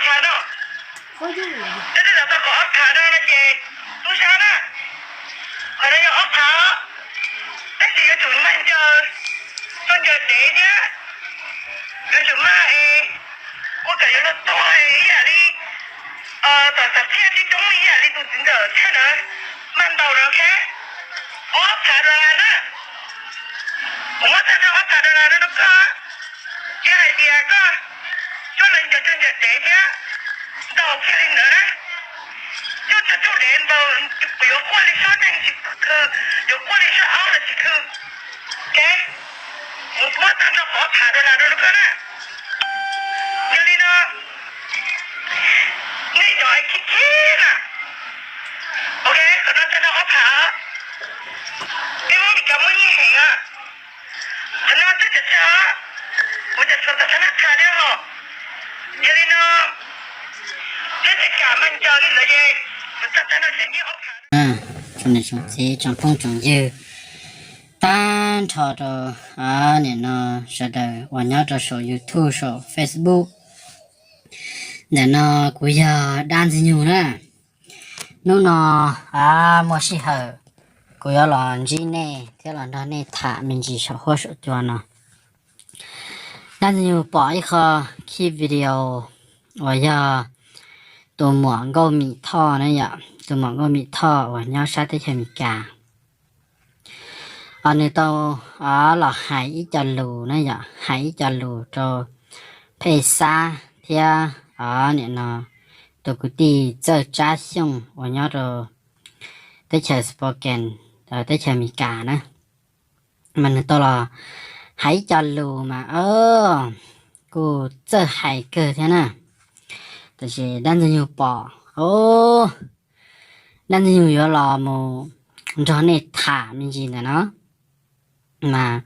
Phav no, twb tau tau qhov ob phav no no ces tub sab na, qhov no yog ob phav, tab sis yuav tsum maj ncaws, txoj ncaws dev thiab, yuav tsum maj es ua kom yuav luag tuag ib yam li tom xav txhiaj tib roob ib yam li tus txiv ntxawm txhiaj ntawd, maj ntaus no thiab, ob phav dollar na. Kuv muab tag nrho ob phav dollar no rau koj, yog hais tias koj cuaj leeg ncaws txog ncaws dev thiab ntaus kiag li ntawd na, cuaj txog cuaj dev ntaus, kuv yuav quaj li suab neeg tsis khw, yuav quaj li suab aub los tsis khw. Ok, kuv muab tag nrho qhov ob phav dollar no rau koj na. Yog li no, nej cov khib khib na, ok, qhov no tag nrho ob phav, peb muab Mis Kas muaj nyiaj heev os. Qhov no twb tsis tshaj, kuv tseem tshuav tom thab nab tha thiab hos. Yog li no, peb tsis kam maj ncaws li ntawd ces kuv tag tag no tseem nyiaj ob phav. Tsoom niam tsoom txiv tsoom phooj tsoom ywg, tag nrho rau nim no sawv daws uas nyob rau saum YouTube saum Facebook. Ntawm no kuv yog Dab Ntxwg Nyoog na. Hnub no muaj sij hawm kuv yuav los ntsib nej thiab los nrog nej tham me ntsis saum huab saum cua no. Dab Ntxwg Nyoog pom ib qho khib video uas yog tus muam Nkauj Mim Thoj na yom, tus muam Nkauj Mim Thoj uas nyob sab teb chaws Amelikas. Nws tau los hais ib co lus na yom, hais ib co lus rau Phej Xab thiab nim no tus kwv tij Txawj Tsab Xyooj uas nyob rau teb chaws Spokane, teb chaws Amelikas na. Mas nws tau los hais ib co lus mas kuj txawj hais kawg thiab na. Tab sis Dab Ntxwg Nyoog pom, Dab Ntxwg Nyoog yuav los mus nrog nej tham me ntsis ntawm no. Mas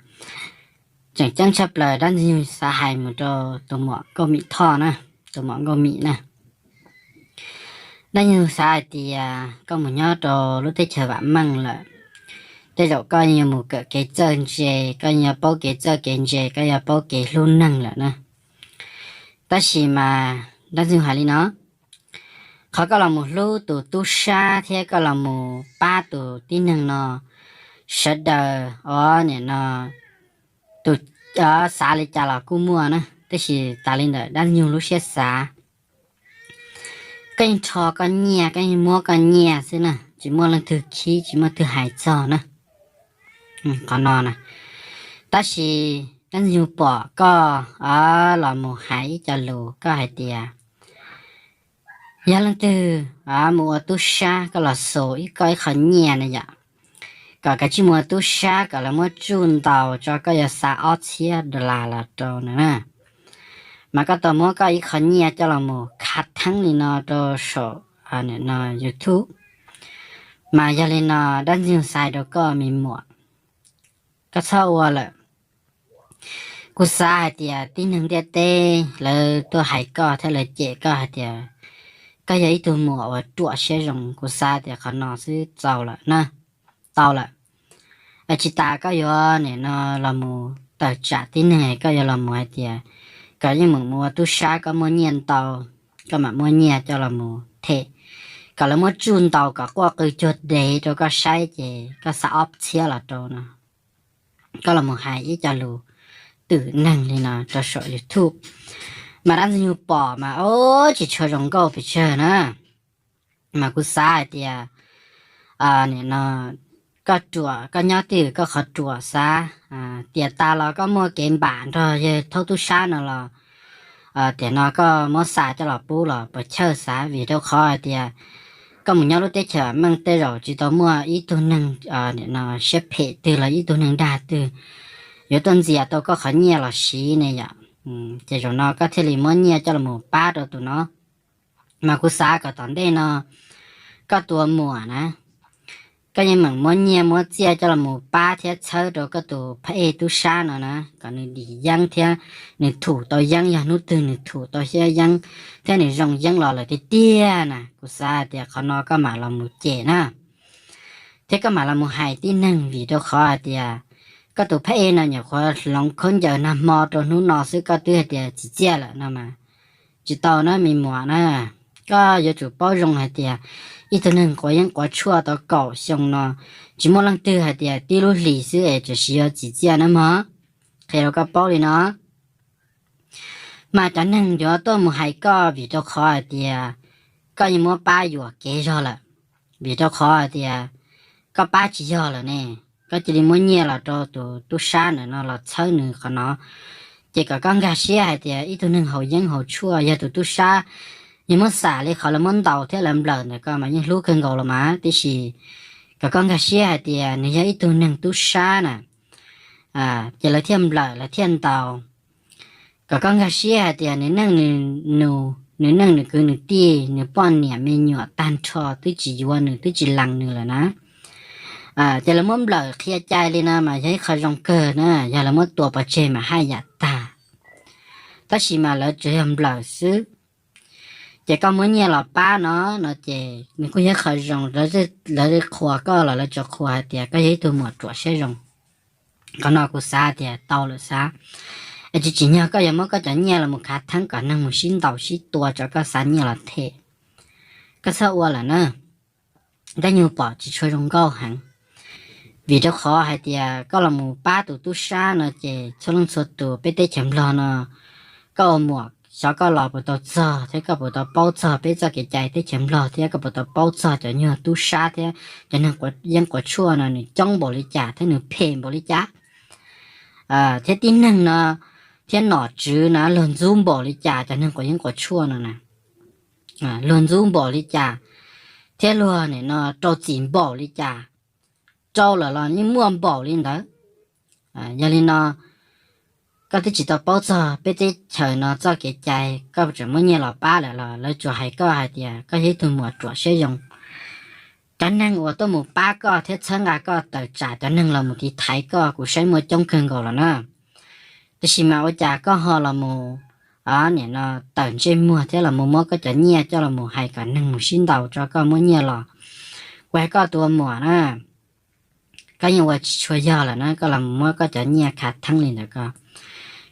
tseem ceeb tshaj plaws Dab Ntxwg Nyoog xav hais mus rau tus muam Nkauj Mim Thoj na, tus muam Nkauj Mim na. Dab Ntxwg Nyoog xav hais tias koj mus nyob rau lub teb chaws vam meej lawm, tej zaum koj yuav mus kawm kev txawj ntse, koj yuav paub kev txawj kev ntse, koj yuav paub kev hlub neeg lawm na. Tab sis mas Dab Ntxwg Nyoog hais li no, qhov koj los mus hlub tus tub sab thiab koj los mus pab tus tib neeg no, sawv daws os nim no tus xav li cas los kuj muaj na, tab sis tas li ntawm Dab Ntxwg Nyoog lub siab xav, koj yeej rho koj nyiaj, koj yeej muab koj nyiaj xwb na, tsis muaj leej twg khib, tsis muaj twg hais txog na. Qhov no na, tab sis Dab Ntxwg Nyoog pom koj los mus hais ib co lus, koj hais tias yog leej twg mus ua tub sab, koj los xus ib koj ib qho nyiaj na yom, kom kav tsij mus ua tub sab kom lawv muab tsuj ntaus tso, koj yuav xa ob txhiab dollar los rau na. Mas koj tau muab koj ib qho nyiaj coj los mus khav theeb li no rau saum no YouTube. Mas yog li no Dab Ntxwg Nyoog xav hais rau koj me muam, koj txhob ua lawm. Kuv xav hais tias tib neeg ntiaj teb lawv tuaj hais koj thiab lawv cem koj hais tias koj yog ib tug muam uas ruam siab zoo, kuv xav tias qhov no xwb txaus lawm na, tau lawm. Tsis tas koj yuav nim no los mus tawm tsam tib neeg, koj yuav los mus hais tias kom yeej meem mus ua tub sab, koj muaj nyiaj ntau, koj mam muab nyiaj coj los mus them, kom lawv muab tsuj ntaus kom quaj qw cuag dev rau koj saib ces koj xa ob txhiab los rau no. Koj los mus hais ib co lus twm neeg li no rau saum YouTube, mas Dab Ntxwg Nyoog pom mas tsis tshua zoo nkauj pes tsawg na. Mas kuv xav hais tias nim no koj ruam, koj nyob twj ywm koj qhov ruam xav, tiam tas los koj muaj kev npam nrog yawg thaub tub sab no los tiam no koj muab xa coj los pub los puas chawj xav, vim rau qhov hais tias koj mus nyob lub teb chaws meej tej zaum tsis tau muaj ib tug neeg nim no siab phem twg los ib tug neeg dag twg yuav tuaj ntxias tau koj qhov nyiaj los siv ne yom. Ces zaum no koj thiaj li muab nyiaj coj los mus pab rau tus no. Mas kuv xav kom tom ntej no koj tus muam na, koj yeej meem muab nyiaj muab txiaj coj los mus pab thiab txhawb rau koj tus phab ej tub sab no na, kom nws dim yeeb thiab nws thum tau yeeb, yog hnub twg nws thum tau yeeb thiab nws zoo yeeb los lawm tiag tiag na, kuv xav hais tias qhov no koj mam los mus cem na. Thiab koj mam los mus hais tib neeg, vim rau qhov hais tias koj tus phab ej no nyuam qhuav hloov khaub ncaws nag hmo rau hnub no xwb koj twb hais tias tsis txiaj lawm no mas, Tsis tau na me muam na, koj yuav tsum paub zoo hais tias ib tug neeg quav yeeb quav tshuaj tau kaum xyoo no, tsis muaj leej twg hais tias tib lub hlis xwb es tseem siv yuav txim txiaj na mog. Qhia rau koj paub li no, mas cov neeg yuav tuaj mus hais koj vim rau qhov hais tias koj yeej muab pab yuam kev zog lawm, vim rau qhov hais tias koj pab tsis yog lawm ne, koj cia li muab nyiaj los rau tus tub sab ntawm no los txhawb nws qhov no. Ces kom koj nkag siab hais tias ib tug neeg haus yeeb haus tshuaj yog tus tub sab, yog muab xam li qhov lawv muab ntaus thiab lawv nplawm ntawm ko mas yeej hlub kawg nkaus los mas, tiam sis kom koj nkag siab hais tias nws yog ib tug neeg tub sab na, ces lawv thiaj nplawm lawv thiaj ntaus. Kom koj nkag siab hais tias nws neej nws nus, nws neej nws kwv nws tij, nws poj niam me nyuam tag nrho twb tsis yuav nws, twb tsis lees nws lawm na. Ces lawv muab nplawm qhia cai li no mas yog ib qho zoo kawg na, yog lawv muab tua pov tseg mas haj yam tag. Tab sis mas lawv tsuas yog nplawm xwb. Ces koj muab nyiaj los pab no, no ces nws kuj yog ib qho zoo, lawv qhuas koj los lawv tsuas qhuas hais tias koj yog ib tug muam ruam siab zoo. Qhov no kuv xav tias tau lawm xav, es tsis tsim nyog koj yuav muab koj cov nyiaj los mus khav theeb kom neeg mus sib ntaus sib tua rau koj xa nyiaj los them. Koj txhob ua lawm na, dab nyuag pom tsis tshua zoo nkauj heev. Vim rau qhov hais tias koj los mus pab tus tub sab no ces txhua leej txhua tus peb teb chaws Nplog no, koj ua muam xyov koj los puas tau txog thiab koj puas tau paub txog peb txoj kev cai teb chaws Nplog thiab koj puas tau paub txog cov nyuag tub sab thiab cov neeg quav yeeb quav tshuaj no nws coob npaum li cas thiab nws phem npaum li cas, thiab tib neeg no thiab nom tswv na luag ntxub npaum li cas cov neeg quav yeeb quav tshuaj no na, luag ntxub npaum li cas thiab luag nim no rau txim npaum li cas, rau lawm los yeej muaj npaum li ntawd. Yog li no, koj twb tsis tau paub txog peb teb chaws no txoj kev cai, koj tseem muab nyiaj los pab lawm los lawv tsuas hais koj hais tias koj yog ib tug muam ruam siab zoo. Cov neeg uas tuaj mus pab koj thiab txhawb nqa koj tawm tsam cov neeg los mus tiv thaiv koj kuv saib muaj coob kawg nkaus los na. Tiam sis mas ua cas koj ho los mus nim no tawm ntsej muag thiab los mus muab koj cov nyiaj coj los mus hais kom neeg mus sib ntaus rau koj muab nyiaj los. Kuv hais koj tus ua muam na, koj yeej ua tsis tshua yog lawm na, koj los mus muab koj cov nyiaj khav theeb li ntawd ko.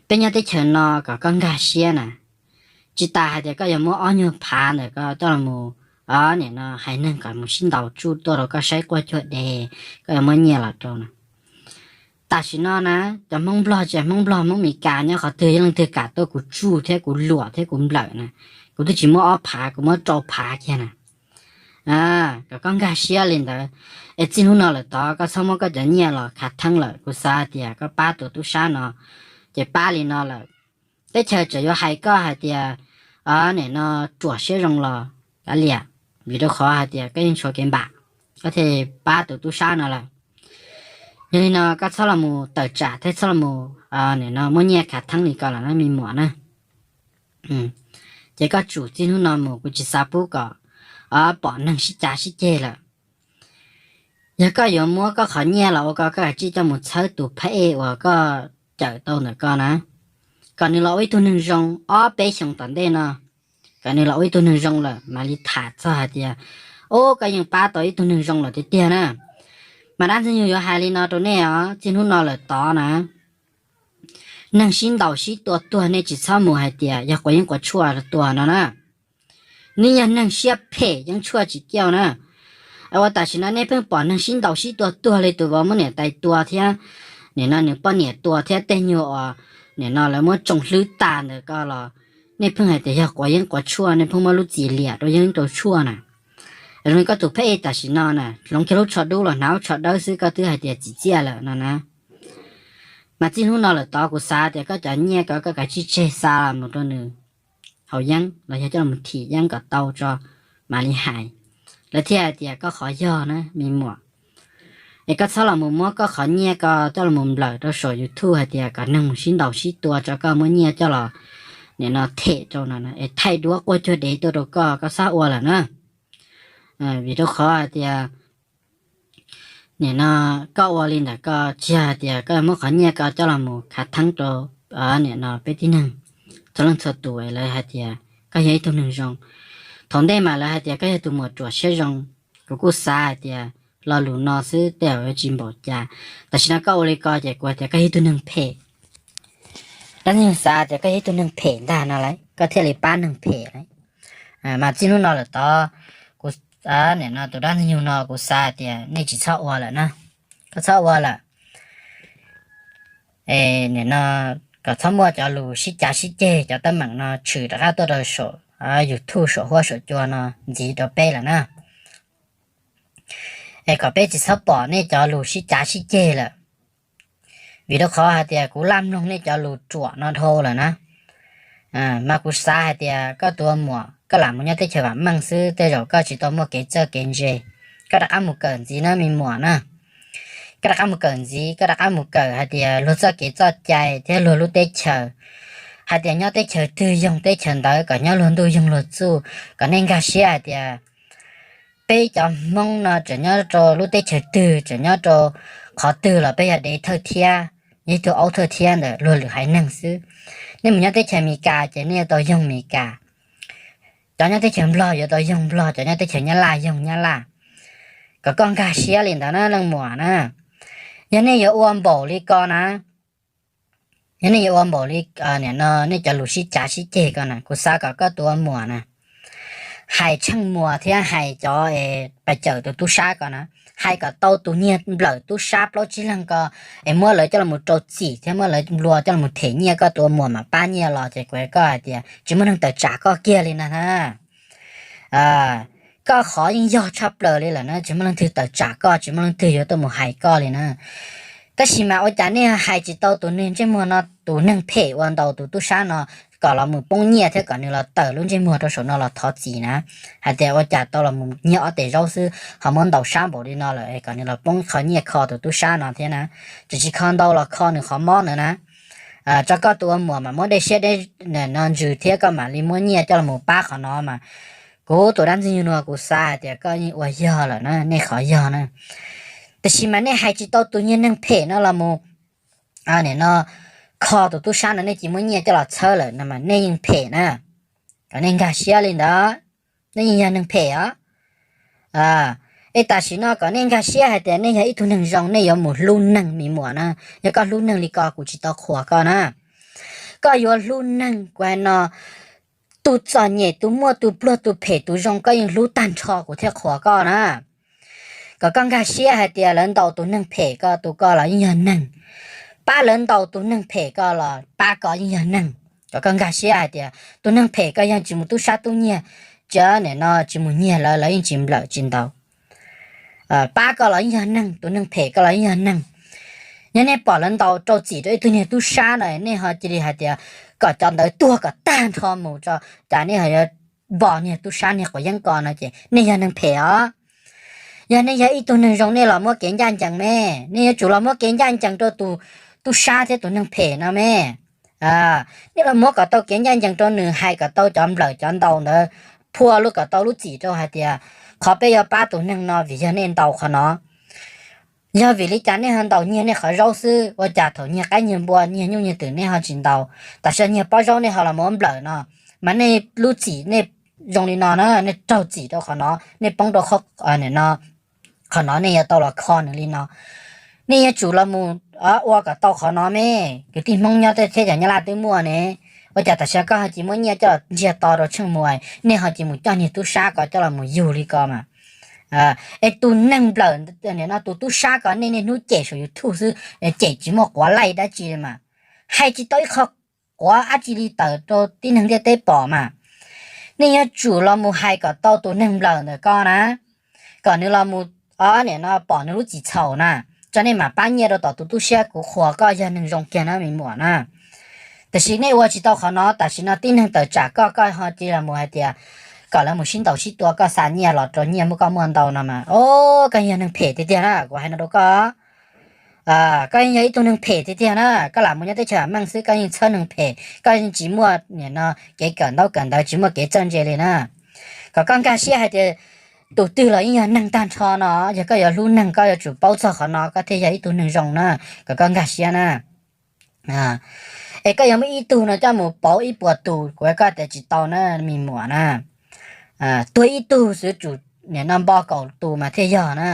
Peb nyob teb chaws no kom koj nkag siab na, tsis tas hais tias koj yuav muab ob nyuag phav ntawm ko coj los mus nim no hais neeg kom mus sib ntaus tsuj tuaj rau koj saib quaj cuag dev, koj yuav muab nyiaj los rau na. Tam sim no na, cov Hmoob Nplog tsis hais Hmoob Nplog Hmoob Meskas nyob qhov twg yog leej twg kam tuaj kuv tsuj thiab kuv luam thiab kuv nplawm na, kuv twb tsis muab ob phav, kuv muab rau phav kiag na. Kom koj nkag siab li ntawd, es txij hnub no lawm tod koj txhob muab koj cov nyiaj los khav theeb lawm. Kuv xav tias koj pab tus tub sab no ces pab li no lawm, teb chaws tseem yuav hais koj hais tias nim no ruam siab zoo los kav liam, vim rau qhov hais tias koj yeej tshuav kev npam, koj thiaj pab tus tub sab no lawm. Yog li no koj txhob los mus tawm tsam thiab txhob los mus nim no muab nyiaj khav theeb li ko lawm na me muam na. Ces koj tsum txij hnub no mus kuv tsis xav pub kom pom neeg sib cav sib ceg lawm. Yog koj yuav muab koj qhov nyiaj los ua ko koj kav tsij coj mus txhawb tus phab ej uas koj cawm tau ntawm ko na, kom nws los ua ib tug neeg zoo ob peb xyoos tom ntej no, kom nws los ua ib tug neeg zoo lawm mam li tham txog hais tias, ub, koj yeej pab tau ib tug neeg zoo lawm tiag tiag na. Mas dab ntxwg nyoog yuav hais li no rau nej os, txij hnub no lawm tod na, neeg sib ntaus sib tua tuag nej tsis txhob mus hais tias yog quav yeeb quav tshuaj tua no na. Nws yog neeg siab phem yeeb tshuaj tsis kiaj na. Ua tam sim no nej pheej pom neeg sib ntaus sib tua tuag li tus vauv muab niam tais tua thiab, nim no nws poj niam tua thiab tej nyuag uas nim no lawv muab tsoo hlwb tas ntawm ko los, nej pheej hais tias yog quav yeeb quav tshuaj, nej pheej muab lub txim liam rau yeeb rau tshuaj na. Zoo li koj tus phab ej tam sim no na, hloov kiag lub tsho dub los hnav lub tsho dawb xwb koj twb hais tias txim txiaj lawm no na. Mas txij hnub no lawm tod kuv xav tias koj cov nyiaj ko koj kav tsij tseg xa los mus rau nws haus yeeb los yog coj los thim yeeb kom tau tso mam li hais, lawv thiaj hais tias koj qhov yog na me muam. Es koj txhob los mus muab koj qhov nyiaj ko coj los mus nplawm rau saum YouTube hais tias kom neeg mus sib ntaus sib tua rau koj muab nyiaj coj los nim no them rau no es thaij duab quaj cuag dev tuaj rau koj, koj txhob ua lawm na. Vim rau qhov hais tias nim no koj ua li ntawm ko tsis yog hais tias koj muab qhov nyiaj ko coj los mus khav theeb rau nim no peb tib neeg txhua leej txhua tus lawv hais tias koj yog ib tug neeg zoo. Thaum ntej mas lawv hais tias koj yog tus muam ruam siab zoo, kuv kuj xav hais tias lo lus no xwb tej zaum yuav tsis npaum cas. Tam sim no koj ua li ko ces kuv hais tias koj yog ib tug neeg phem. Dab neeg xav tias koj yog ib tug neeg phem ntag no lauj. koj thiaj li pab neeg phem. Mas txij hnub no lawm tod, kuv, nim no tus dab ntxwg nyoog no kuv xav hais tias nej tsis txhob ua lawm na, koj txhob ua lawm. Nim no kom txhob muaj cov lus sib cav sib ceg, cov teeb meem no tshwm rov qab tuaj rau saum YouTube saum huab saum cua no ntxiv rau peb lawm na. Es kom peb tsis txhob pom nej cov lus sib cav sib ceg lawm, vim rau qhov hais tias kuv laj mloog nej cov lus ruam no dhau lawm na. Mas kuv xav hais tias koj tus ua muam koj lam mus nyob teb chaws vam meej xwb, tej zaum koj tsis tau muaj kev txawj kev ntse. Koj rov qab mus kawm ntxiv na me muam na. Koj rov qab mus kawm ntxiv, koj rov qab mus kawm hais tias luag txoj kev txoj cai thiab luag lub teb chaws, hais tias nyob teb chaws twg yoog teb chaws ntawd, kom nyob luag ntuj yoog luag txuj, kom nej nkag siab hais tias peb cov Hmoob no tseem nyob rau lub teb chaws twg, tseem nyob rau qhov twg los peb yog dev thawj thiab, yog ib tug aub thawj thiab ntawm luag lwm haiv neeg xwb. Nej mus nyob teb chaws Amelikas ces nej yuav tau yoog Amelikas, cov nyob teb chaws Nplog yuav tau yoog Nplog, cov nyob teb chaws Nyab Laj yoog Nyab Laj. Kom koj nkag siab li ntawd na leej muam na. Yog nej yuav ua npaum li ko na, yog nej yuav ua npaum li, nim no nej cov lus sib cav sib ceg ko na, kuv xav kom koj tus ua muam na hais Tsheej Muas thiab hais cov pais cawm tus tub sab ko na, hais kom tau tus niag nplawm tub sab plaub tsib leeg ko, es muab lawv coj los rau txim thiab muab lawv nplua coj los them nyiaj, koj tus ua muam mam pab nyiaj los. Ces kuv koj hais tias tsis muaj neeg tawm tsam koj kiag li na. Koj qhov yeej yog tshaj plaws li lawm na, tsis muaj leej twg tawm tsam koj, tsis muaj leej twg yuav tuaj mus hais koj li na. Tab sis mas ua cas nej hais tsis tau tus neeg ntsej muag no, tus neeg phem uas ntaus tus tub sab no, kom los mus poob nyiaj thiab kom nws los tawm lub ntsej muag rau saum no los thov txim na, hais tias ua cas tau los mus nyiag ob tes zaub xwb ho muab ntaus sab npaum li no lawm, kom nws los poob qhov nyiaj kho tus tub sab no thiab na. Tsis tsis kho ntau los kho nws qhov mob ntawd na. Tso koj tus ua muam mas muab dej siab dej no ntsws thiab koj mam li muab nyiaj coj los pab qhov no mas. Kuv tus dab ntxwg nyoog no kuv xav hais tias koj yeej ua yog lawm na, nej qhov yog na. Tiam sis mas nej hais tsis tau tus niag neeg phem no los mus, nim no kho tus tub sab no, nej cia muab nyiaj coj los txhawb lawm no mas nej yeej phem na. Kom nej nkag siab li ntawd, nej yeej yog neeg phem os. Es tam sim no kom nej nkag siab hais tias nej yog ib tug neeg zoo, nej yuav mus hlub neeg me muam na. Yog koj hlub neeg li ko kuv tsis tau qhuas koj na. Koj yuav hlub neeg, kuv hais no, tus txom nyem, tus muaj, tus pluag, tus phem, tus zoo koj yeej hlub tag nrho kuv thiaj qhuas koj na. Kom koj nkag siab hais tias lawv ntaus tus neeg phem ko, tus ko los yeej yog neeg. Pab lawv ntaus tus neeg phem ko los pab ko yeej yog neeg. Kom koj nkag siab hais tias tus neeg phem ko yog tsis mus tub sab tub nyiag, tsis, nim no tsis mus nyiag lawv, lawv yeej tsis nplawm tsis ntaus. Pab ko los yeej yog neeg, tus neeg phem ko los yeej yog neeg. Yog nej pom lawv ntaus rau txim rau ib tug niag tub sab no, nej ho cia li hais tias kom cov ntawd tuag kom tag nrho mus tso, cas nej ho yuav npog niag tub sab niag quav yeeb ko no ces nej yog neeg phem os. Yog nej yog ib tug neeg zoo nej los muab kev ncaj ncees me, nej yuav tsum los muab kev ncaj ncees rau tus tub sab thiab tus neeg phem no me. Nej los muab kom tau kev ncaj ncees rau nws, hais kom tau cov nplawm cov ntaus ntawd, phua lub kom tau lub txim rau hais tias qhov peb yuav pab tus neeg no vim yog nej ntaus qhov no. Yog vim li cas nej ho ntaus nyiag nej qhov zaub xwb, ua cas thaum nyiag qaib nyiag npua nyiag nyuj nyiag twm nej ho tsis ntaus, tam sim nyiag pob zaub nej ho los muab nplawm no, mas nej lub txim nej zoo li no na, nej raug txim rau qhov no, nej poob rau qhov no, nej yuav tau los kho nws li no. Nej yuav tsum los mus ua kom tau qhov no me. Kwv tij Hmoob nyob tej teb chaws Nyab Laj twb muaj ne, ua cas tam sim koj ho cia muab nyiaj coj los ntsiag to rau Tsheej Muas, nej ho cia mus coj niag tub sab ko coj los mus yug li ko mas. Es tus neeg nplawm, nim no tus tub sab ko nej niaj hnub cem saum YouTube xwb, cem tsis muaj quav laij dab tsi li mas, hais tsis tau ib qho quav dab tsi li tawm rau tib neeg ntiaj teb pom mas. Nej yuav tsum los mus hais kom tau tus neeg nplawm ntawm ko na, kom nws los mus, nim no pom nws lub txim txhaum na, tso nej mam pab nyiaj rau tom tus tub sab kuv qhuas koj yog neeg zoo kiag na me muam na. Tiam sis nej ua tsis tau qhov no, tam sim no tib neeg tawm tsam koj, koj ho cia li los mus hais tias kom lawv mus sib ntaus sib tua, koj xa nyiaj los rau nyiaj muaj koj muaj ntau no mas, o, koj yog neeg phem tiag tiag na, kuv hais no rau koj. Koj yeej yog ib tug neeg phem tiag tiag na, koj lam mus nyob teb chaws meej xwb koj yeej txhawb neeg phem, koj yeej tsis muaj nim no kev kawm ntaub kawm ntawv, tsis muaj kev txawj ntse li na. Kom koj nkag siab hais tias tus twg los yeej yog neeg tag nrho no, yog koj yuav hlub neeg koj yuav tsum paub txog qhov no koj thiaj yog ib tug neeg zoo na, kom koj nkag siab na. Es koj yuav muab ib tug no coj mus pauv ib puas tus, kuv koj tias tsis tau na me muam na. Tuag ib tug xwb tsum nim no npo kaum tus mas thiaj yog na.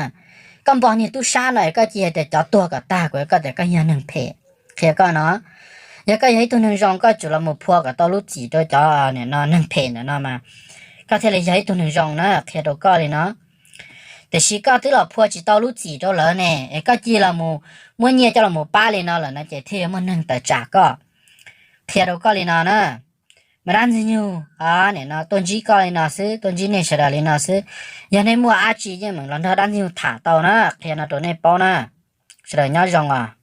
Koj npo niag tub sab no es koj cia hais tias cov tuag kom tag, kuv koj tias koj yog neeg phem, qhia koj no. Yog koj yog ib tug neeg zoo, koj tsum los mus phua kom tau lub txim rau cov nim no neeg phem ntawm no mas koj thiaj li yog ib tug neeg zoo na, qhia rau koj li no. Tiam sis koj twb los phua tsis tau lub txim rau lawv ne, es koj cia li los mus muab nyiaj coj los mus pab li no lawm no ces thiaj yuav muaj neeg tawm tsam koj. Qhia rau koj li no na, mas dab ntxwg nyoog nim no tuaj ntsib koj li no xwb, tuaj ntsib nej sawv daws li no xwb. Yog nej muaj dab tsi yeej meem los nrog dab ntxwg nyoog tham tau na, qhia no rau nej paub na. Sawv daws nyob zoo os.